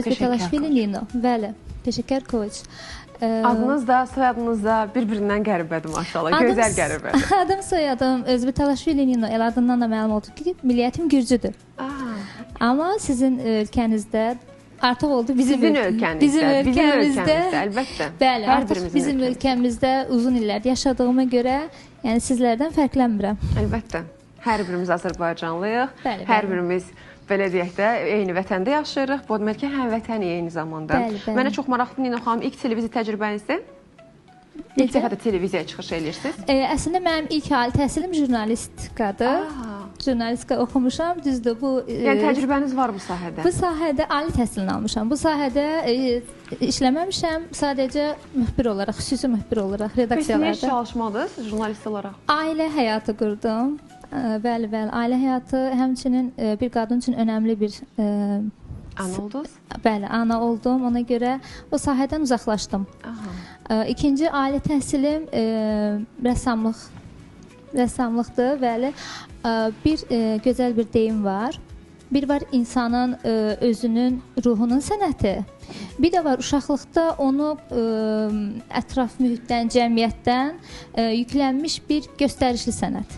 Özbetalaşvili Nino. Bəli, peşəkar coach. Adınız da, soyadınız da bir-birindən qəribədir maşallah, gözəl qəribədir. Adım, soyadım Özbetalaşvili Nino, elə adından da məlum oldu ki, milliyyətim gürcüdür. Amma sizin ölkənizdə artıq oldu bizim ölkənizdə, bizim ölkəmizdə, əlbəttə. Bəli, artıq bizim ölkəmizdə uzun illər yaşadığıma görə, yəni sizlərdən fərqlənmirəm. Əlbəttə. Hər birimiz Azərbaycanlıyıq, hər birimiz belə deyək də eyni vətəndə yaşayırıq. Bu demək ki, həmvətənik eyni zamanda. Bəli, bəli. Mənə çox maraqlı Nino xanım, ilk televiziya təcrübənizdir? İlk dəfə də televiziyaya çıxış edirsiniz. Əslində mənim ilk ali təhsilim jurnalistikadır. Jurnalistika oxumuşam, düzdür bu. Yəni təcrübəniz var bu sahədə? Bu sahədə ali təhsilini almışam. Bu sahədə işləməmişəm, sadəcə müxbir olaraq, xüsusi müxbir olaraq redaksiyalarda. Bəs niyə çalışmadınız jurnalist olaraq? Ailə həyatı qurdum. Bəli, bəli. Ailə həyatı həmçinin bir qadın üçün önəmli bir... Ana oldunuz? Bəli, ana oldum. Ona görə o sahədən uzaqlaşdım. İkinci ali təhsilim rəssamlıqdır. Bəli, bir gözəl bir deyim var. Bir var insanın özünün, ruhunun sənəti. Bir də var uşaqlıqda onu ətraf mühitdən, cəmiyyətdən yüklənmiş bir göstərişli sənət.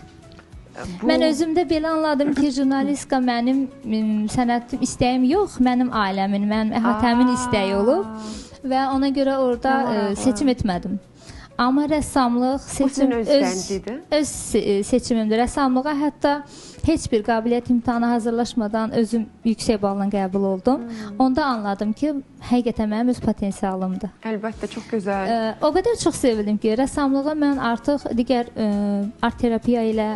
Mən özümdə belə anladım ki, jurnalistika mənim sənətim, istəyim yox, mənim ailəmin, mənim əhatəmin istəyi olub və ona görə orada seçim etmədim. Amma rəssamlıq seçim öz seçimimdir. Rəssamlığa hətta heç bir qabiliyyət imtahana hazırlaşmadan özüm yüksək balla qəbul oldum. Onda anladım ki, həqiqətən mənim öz potensialımdır. Əlbəttə, çox gözəl. O qədər çox sevildim ki, rəssamlığa mən artıq digər art terapiya ilə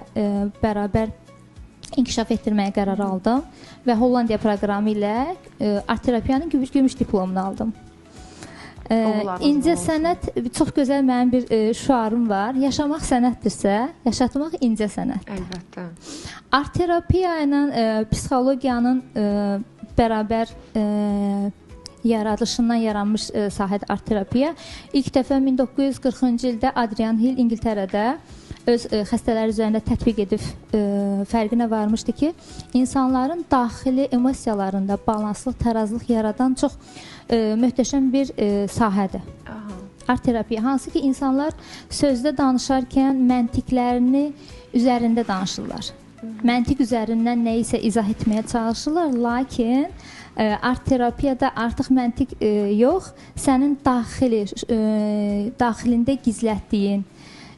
bərabər inkişaf etdirməyə qərar aldım və Hollandiya proqramı ilə art terapiyanın gümüş diplomunu aldım. İncə sənət, çox gözəl mənim bir şüarım var. Yaşamaq sənətdirsə, yaşatmaq incə sənətdir. Əlbəttə. Art terapiya ilə psixologiyanın bərabər yaradılışından yaranmış sahədə art terapiya. İlk dəfə 1940-cı ildə Adrian Hill İngiltərədə öz xəstələr üzərində tətbiq edib fərqinə varmışdı ki, insanların daxili emosiyalarında balanslıq, tərazlıq yaradan çox möhtəşəm bir sahədir. Art terapiya, hansı ki, insanlar sözdə danışarkən məntiqlərini üzərində danışırlar. Məntiq üzərindən nə isə izah etməyə çalışırlar, lakin art terapiyada artıq məntiq yox, sənin daxilində gizlətdiyin,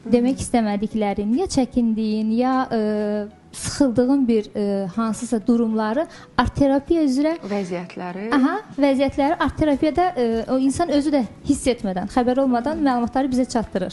demək istəmədiklərin, ya çəkindiyin, ya sıxıldığın bir hansısa durumları art terapiya üzrə vəziyyətləri, vəziyyətləri art terapiyada o insan özü də hiss etmədən, xəbər olmadan məlumatları bizə çatdırır.